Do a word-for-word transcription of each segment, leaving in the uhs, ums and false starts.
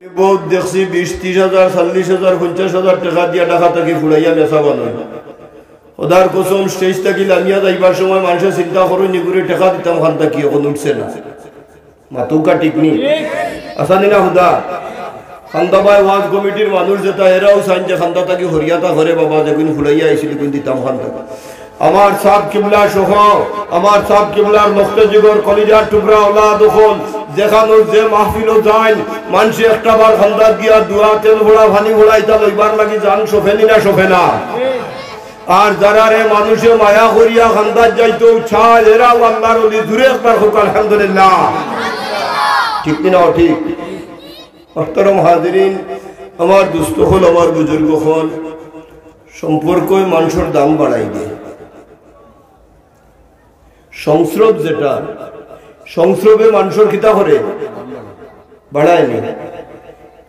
বউত দেখছি বিশ, ত্রিশ হাজার, চল্লিশ হাজার, পঞ্চাশ হাজার টেকা দিয়া ঢাকা থাকি ফুড়াইয়া নেশা বানায়। খোদার কসম, স্টেজ থাকি লামিয়া যাইবার সময় মানষে চিন্তা করইন, ইগুরে টেকা দিতাম খান থাকি, অখন উঠছে না। মাতউক্কা ঠিক নি? আছানি না হুদা? খান্দাবায় ওয়াজ কমিটির মানুষ যেতা, এরাও চাইন যে খান্দা থাকি হরিয়াতা করে বাবা, যেগুন ফুড়াইয়া আইছিল, ইগুন দিতাম খান থাকি। আমার সাব কিবলা সহ, আমার সাব কিবলার মস্ত জিগর কলিজার টুকরা ওলাদ অকল, যেখানো যে মাহফিলো যাইন, মানষে একটা বার খান্দাত গিয়া দোয়া, তেল ফোড়া, পানি ফোড়া, ইতা লইবার লাগি যান, সফেনি না সফে না? আর যারারে মানষে মায়া করিয়া খান্দাত যাইতো চায়, এরাও আল্লাহর ওলি। জুরে একবার কউক্কা আলহামদুলিল্লাহ। ঠিক কি না অঠিক? মোহতরম হাজিরিন, আমার দোস্ত অকল, আমার বুজুর্গ অকল, সম্পর্কয় মানষর দাম বাড়াই দেয়। সংস্রব যেটা, সংস্রবে মানষর কিতা করে? বাড়ায় নি।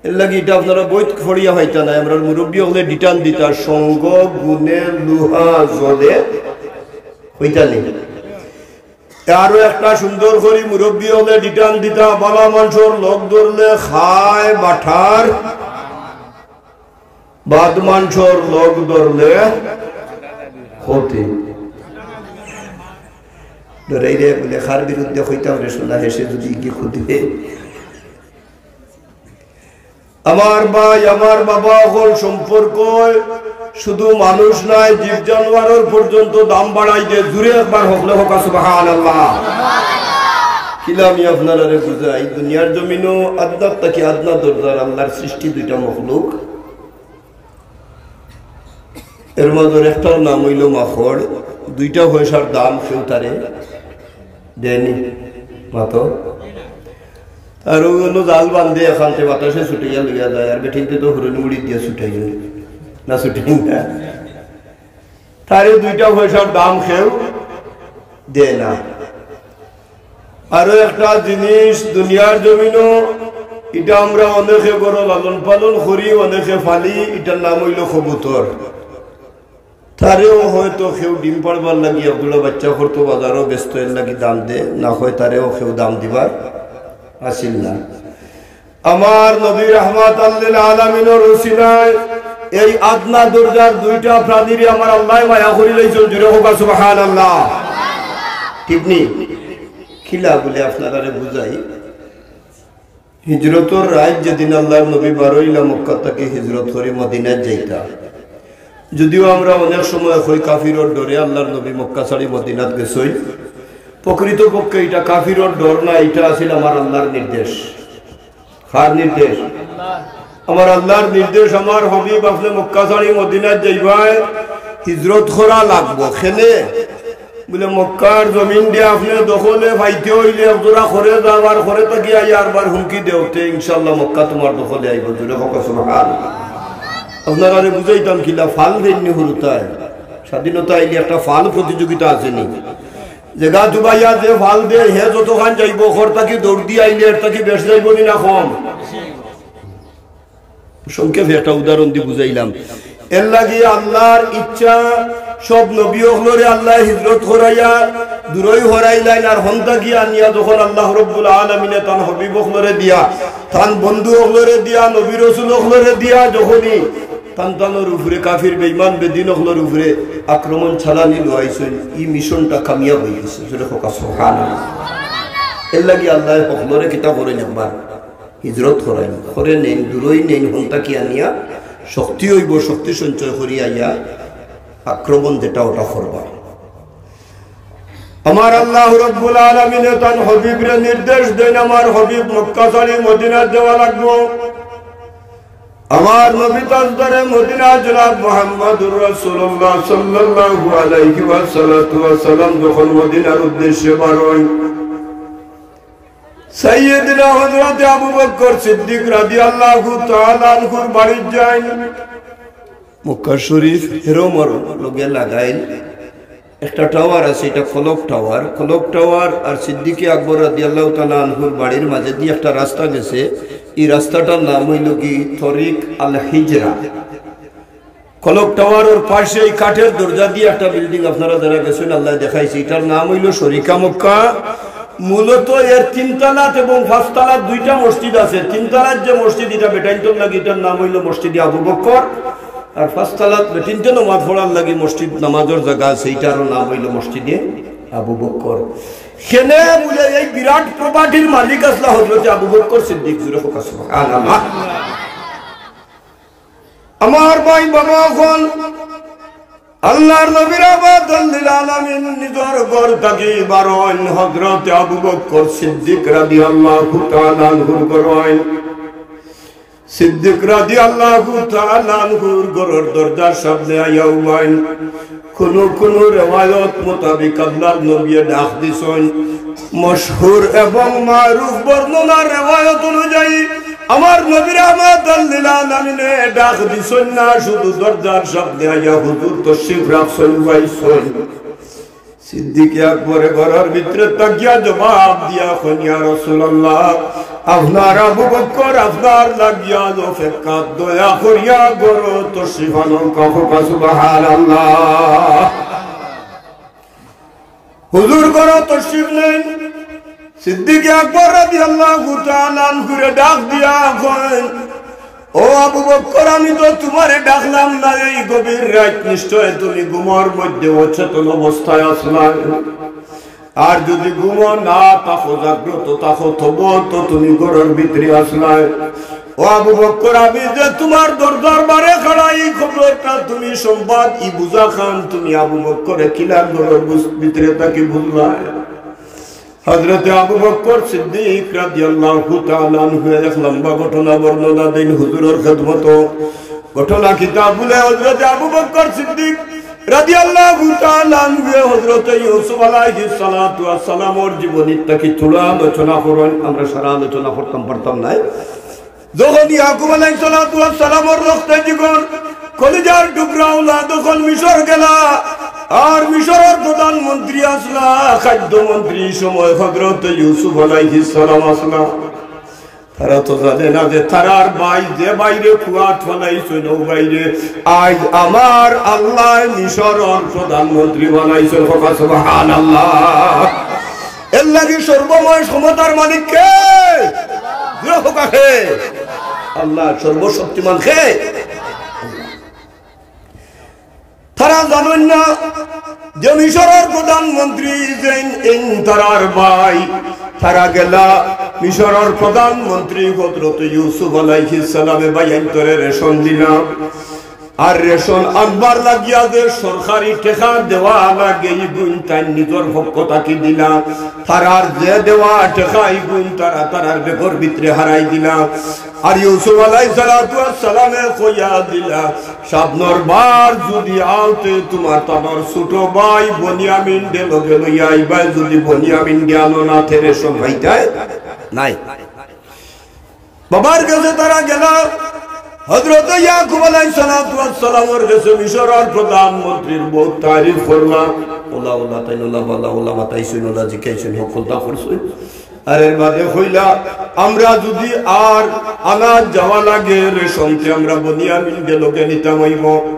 এর লাগি ইটা আপনারা বইত পড়িয়া পাইতা নায়, আমরার মুরব্বি অকলে ডিটান দিতা, সঙ্গ গুণে লোহা জ্বলে, কইতা নি? আরো একটা সুন্দর করি মুরব্বি অকলে ডিটান দিতা, বালা মানষর লগ ধরলে খায় বাটার, বাদ মানষর লগ ধরলে ক্ষতি। ডরাইরে বুলে, কার বিরুদ্ধে কইতাম রে সোনা, হেষে যদি কি ক্ষতি। আমার ভাই, আমার বাবা অকল, সম্পর্কয় শুধু মানুষ নায়, জীব জানোয়ারর পর্যন্ত দাম বাড়াই দেয়। জুরে একবার হকলে কউক্কা সুবহানাল্লাহ। কিলা আমি আপনারারে বুঝাই, দুনিয়ার জমিনো আদনার থাকি আদনা দরজার আল্লাহর সৃষ্টি দুইটা মখলুক, এর মাঝে একটার নাম অইলো মাকড়, দুইটা পয়সার দাম কেউ তারে দেয় নি। মাতো। আর অউ অইলো জাল বান্ধে এখানতে, বাতাসে ছুটাইয়া লইয়া যায়, আর বেটিন্তে তো হুরুন মুড়ি দিয়া ছুটাই না, ছুটাই না। তারে দুইটা পয়সার দাম কেউ দেয় না। আরো একটা জিনিস, দুনিয়ার জমিনো ইটা আমরা অনেকে ঘরো লালন পালন করি, অনেকে পালি, ইটার নাম অইলো কবুতর। তারেও হয়তো কেউ ডিম পাড়বার লাগি একজোড়া বাচ্চা করতো, বাজারো বেচতো, এর লাগি দাম দেয়, না হয় তারেও কেউ দাম দিবার আছিল না। আমার নবী রাহমাতাল লিল আলামিনর উসিলায় এই আদনা দরজার দুইটা প্রাণীরে আমার আল্লায় মায়া করি লাইছইন, জুরে কউক্কা সুবহানাল্লাহ। ঠিক নি? কিলা বুলে আপনারারে বুঝাই, হিজরতর রাইত যেদিন আল্লাহর নবী বারইলা মক্কা থাকি হিজরত করি মদিনাত যাইতা, যদিও আমরা অনেক সময় কই কাফিরর ডরে আল্লাহর নবী মক্কা ছাড়ি মদিনাত গেছইন, প্রকৃতপক্ষে ইটা কাফিরর ডর না, ইটা আছিল আমার আল্লাহর নির্দেশ। কার নির্দেশ? আমার আল্লাহর নির্দেশ, আমার হাবিব আপনে মক্কা ছাড়ি মদিনাত যাইবায়, হিজরত করা লাগবো। কেনে? বুলে, মক্কার জমিন দিয়া আপনে দখলে পাইতে অইলে একজোড়া খরে যাও, আর খরে থাকি আইয়া আরবার হুমকি দেও, তে ইনশাআল্লাহ মক্কা তুমার দখলে আইবো। জুরে কউক্কা সুবহানাল্লাহ। আপনারারে বুঝাইতাম কিলা, ফাল দেইন নি হুরুতায়? স্বাধীনতা আইলে একটা ফাল প্রতিযোগিতা আছে নি? যেগা দুবাইয়া যে ফাল দেয়, হে যতখান যাইবো, খর থাকি দৌড় দি আইলে এর থাকি বেশ যাইবো নি না কম? সংক্ষেপে একটা উদাহরণ দি বুঝাইলাম। এর লাগি আল্লাহর ইচ্ছা, সব নবী অকলরে আল্লায় হিজরত করাইয়া দূরই হরাইলাইন, আর হন থাকি আনিয়া যখন আল্লাহ রব্বুল আলামিনে তান হাবিব অকলরে দিয়া, তান বন্ধু অকলরে দিয়া, নবী রসুল অকলরে দিয়া যখনই তান তানর উপরে কাফির বেঈমান বেদিন অকলর উপরে আক্রমণ চালানি লওয়াইছইন, ই মিশনটা কামিয়াব অইগেছে। জুরে কউক্কা সুবহানাল্লাহ। এর লাগি আল্লায় হকলরে কিতা করইন, একবার হিজরত করাইন, খরে নেইন, দূরই নেইন, হন থাকি আনিয়া শক্তি অইবো, শক্তি সঞ্চয় করি আইয়া আক্রমণ যেটা ওটা করবা। আমার আল্লাহ রব্বুল আলামিনে তান হাবিবরে নির্দেশ দেইন, আমার হাবিব মক্কা ছাড়ি মদিনাত যাওয়া লাগবো। আমার নবী তাজদারে মদিনা জনাব মুহাম্মাদুর রাসূলুল্লাহ সাল্লাল্লাহু আলাইহি ওয়াসাল্লাতু ওয়াসাল্লাম যখন মদিনার উদ্দেশ্যে বারইন, সাইয়্যিদিনা হযরতে আবু বকর সিদ্দিক রাদিয়াল্লাহু তাআলা আনহুর বাড়িত যাইন। মক্কা শরীফ হেরমর লগে লাগাইল একটা টাওয়ার আছে, ইটা কলক টাওয়ার। কলক টাওয়ার আর সিদ্দিকে আকবর রাদিয়াল্লাহু তাআলা আনহুর বাড়ির মাঝেদি একটা রাস্তা গেছে, ই রাস্তাটার নাম অইলো কি তরিক আল হিজরা। কলক টাওয়ারর পাশে এই কাঠের দরজা দিয়া একটা বিল্ডিং, আপনারা যারা গেছইন আল্লায় দেখাইছে, ইটার নাম অইলো শরিকা মক্কা। মূলত এর তিনতলাত এবং পাঁচতলাত দুইটা মসজিদ আছে। তিনতলাত যে মসজিদ, ইটা বেটাইন্তর লাগি, ইটার নাম অইলো মসজিদে আবু বক্কর। আর পাঁচতলাত বেটিন্তে নমাজ পড়ার লাগি মসজিদ, নমাজর জাগা আছে, ইটারও নাম অইলো মসজিদে আবু বক্কর। কেনে বুলে এই বিরাট প্রপার্টির মালিক আছলা হযরতে আবু বক্কর সিদ্দিক। জোরে কউক্কা সুবহানাল্লাহ। আমার ভাই বাবা অকল, আল্লাহর নবী রাহমাতুল লিল আলামিন নিজর ঘর থাকি বারইন, হযরতে আবু বক্কর সিদ্দিক রাদিয়াল্লাহু তাআলা আনহুর ঘর অইন। সিদ্দিক রাদিয়াল্লাহু তাআলা আনহুর ঘরর দরজার সামনে আইয়া উবাইন। কুনু কুনু রেওয়ায়ত মোতাবিক আল্লাহর নবীয়ে ডাক দিছইন। মশহুর এবং মারুফ বর্ণনার রেওয়ায়ত অনুযায়ী আমার নবী রাহমাতুল লিল আলামিনে ডাক দিছইন না, শুধু দরজার সামনে আইয়া হুজুর তশরিফ রাখছইন, উবাইছইন। সিদ্দিকে আকবরে ঘরর ভিতরে থাকিয়া জবাব দিয়া কইন, "ইয়া রাসূলুল্লাহ, আপনার আবু বক্কর আপনার লাগিয়া অপেক্ষাত, দয়া করিয়া ঘরো তশরিফ আনউক্কা।" কউক্কা সুবহানাল্লাহ। হুজুর ঘরো তশরিফ নেইন। সিদ্দিকে আকবর রাদিয়াল্লাহু তাআলা আনহুরে ডাক দিয়া কইন, "ও আবু বক্কর, আমি তো তুমারে ডাকলাম না এই গভীর রাইত, নিশ্চয় তুমি ঘুমর মধ্যে অচেতন অবস্থায় আছলায়। আর যুদি ঘুমো না থাকো, জাগ্রত থাকো, তবুও তো তুমি ঘরর ভিতরে আছলায়। ও আবু বক্কর, আমি যে তুমার দরজার বারে খাড়া, ই খবরটা তুমি সম্বাদ, ই বুঝা খান তুমি আবু বক্করে কিলা ঘরর বুঝ-, ভিতরে থাকি বুঝলায়?" হযরতে আবু বক্কর সিদ্দিক রাদিয়াল্লাহু তাআলা আনহু এক লম্বা ঘটনা বর্ণনা দেইন হুজুরর খেদমতো। ঘটনা কিতা বুলে, হযরতে আবু বক্কর সিদ্দিক রাদিয়াল্লাহু তাআলা আনহু হযরতে ইউসুফ আলাইহিস সালাতু ওয়াস সালামর জীবনী থাকি থুড়া আলোচনা করইন। আমরা সারা আলোচনা করতাম পারতাম নায়। যখন ইয়াকুব আলাইহিস সালাতু ওয়াস সালামর রক্তে জিগর কলিজার টুকরা আওলাদ যখন মিশর গেলা, আর মিশরর প্রধানমন্ত্রী আছলা, খাদ্যমন্ত্রী সময় হযরত ইউসুফ আলাইহিস সালাম আছলা। তারা তো জানে না যে তারার ভাই যে ভাইরে কুয়াত ফালাইছইন, অউ ভাইরে আইজ আমার আল্লায় মিশরর প্রধানমন্ত্রী বানাইছইন। কউক্কা সুবহানাল্লাহ। এর লাগি সর্বময় ক্ষমতার মালিক কে? জোরে কউক্কা কে? আল্লাহ। সর্বশক্তিমান কে? তারা জানইন না যে মিশরর প্রধানমন্ত্রী যেইন, এইন তারার ভাই। তারা গেলা মিশরর প্রধানমন্ত্রী হযরত ইউসুফ আলাইহিস সালামে ভাইয়াইন্তরে রেশন দিলা। আর রেশন আনবার লাগিয়া যে সরকারি টেকা দেওয়া লাগে, ইগুইন তাইন নিজর পক্ষ থাকি দিলা। তারার যে দেওয়া টেকা, ইগুইন তারা তারার ব্যাগর ভিতরে হারাই দিলা। আর ইউসুফ আলাইহিস সালাতু ওয়াস সালামে কইয়া দিলা, "সামনর বার যুদি আও তে তুমার তানর ছোট ভাই বনিয়ামিনরে লগে লইয়া আইবায়, যুদি বনিয়ামিনরে আনো না তে রেশন পাইতায় নায়।" বাবার গেছে তারা গেলা, হযরত ইয়াকুব আলাইহিস সালাতু ওয়াস সালামর গেছে মিশরর প্রধানমন্ত্রীর বউত তারিফ করলা। অলা, অলা, তাইন অলা, বালা, অলা, মাতাইছইন, অলা, জিকাইছইন, হকলতা করছইন। আর এর বাদে কইলা, "আমরা যুদি আর আনাত যাওয়া লাগে রেশন তে আমরা বনিয়ামিনরে লগে নিতাম অইবো।"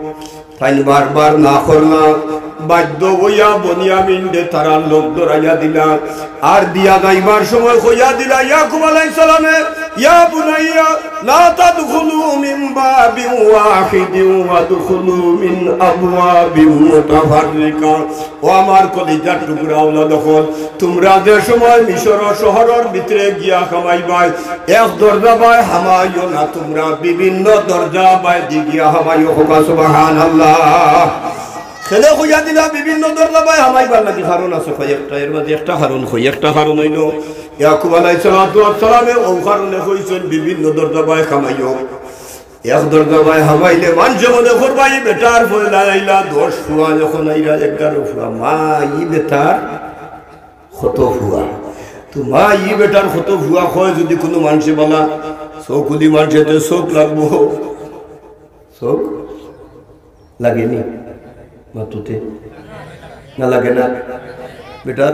তাইন বারবার না করলা, বাধ্য অইয়া বনিয়ামিনরে তারার লগ ধরাইয়া দিলা। আর দিয়া যাইবার সময় কইয়া দিলা ইয়াকুব আলাইহিস সালামে, "ইয়া বুনাইয়া, লা তাদখুলু মিন বাবিন ওয়াহিদিন ওয়াদখুলু মিন আবওয়াবিন মুতাফাররিকা।" ও আমার কলিজার টুকরা আওলাদ অকল, তুমরা যে সময় মিশর শহরর ভিতরে গিয়া হামাইবায়, এক দরজা বায় হামাইও না, তুমরা বিভিন্ন দরজা বায়দি গিয়া হামাইও। কউক্কা সুবহানাল্লাহ। কেনে কইয়া দিলা বিভিন্ন দরজা বায় হামাইবার লাগি? কারণ আছে কয়েকটা, এর মাঝে একটা কারণ কই, একটা কারণ অইলো ইয়াকুব আলাইহিস সালাতু ওয়াস সালামে অউ কারণে কইছইন বিভিন্ন দরজা বায় হামাইও। এক দরজা বায় হামাইলে মানষে মনে করবা, "ই বেটার পয়লা আইলা দশ ফুয়া, যখন আইরা এগারো ফুয়া, মা, ই বেটার কত ফুয়া।" তো মা, ই বেটার কত ফুয়া কয় যুদি কুনু মানষে বালা চউখুদি মানষে, তে চউখ লাগবো, চউখ লাগেনি মাতুতে? না লাগে না? বেটার